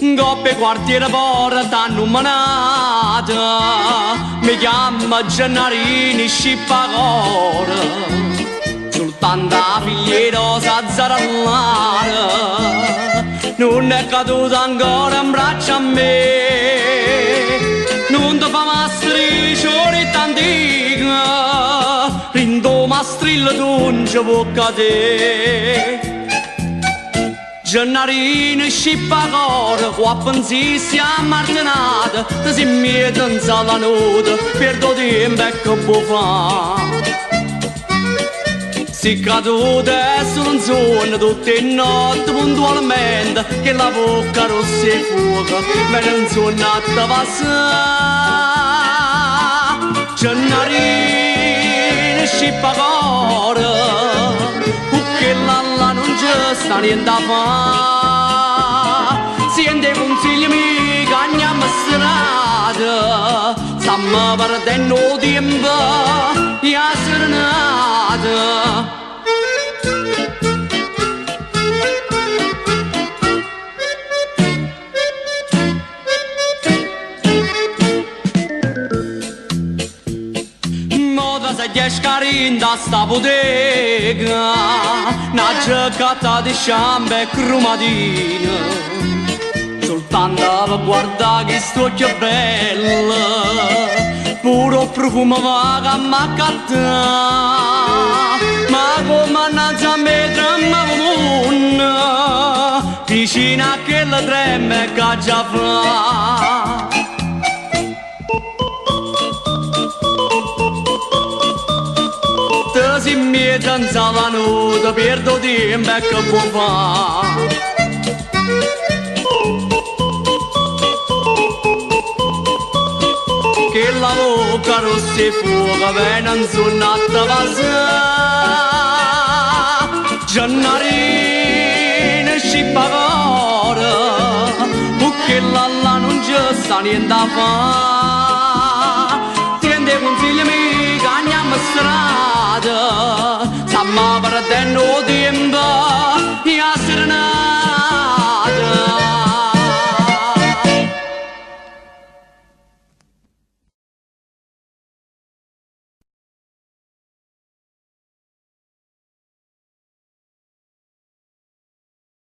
Ngoppe quartiere porta t'hanno mi chiama Gennarini scippacore, soltanto la figlia rosa zarallara, non è caduta ancora in braccio a me, non ti fa mastricione tantica, rindo mastrillo tu non ci può cadere. Gennarino scippacore, qua pensissi a martinata, ti si mette in sala nuda, perdo tempo e che può fare. Si caduta e sono in zona tutte le notti puntualmente, che la bocca rossa e fuoco, me ne insonnata passare. Gennarino scippacore, che la là non c'è sta niente da fare. Sente consigli mi cagniamo strada, stiamo perdendo tempo e a serenata. Scarinda sta bodega, una giocata di sciambe crumadina, soltanto per guardare che sto che bella, puro profumo vaga maccatta, ma come innanzi a me tremavo mondo, vicino a quella treme che già fa. Si mi danzava nuda, perdo tempo e che può fare. Che la bocca rossa e fuoco viene insonnata passare. Gennarino scippacore, perché là là non c'è sta niente da fare. Tiende consigli mi cagniamo strada, stiamo perdendo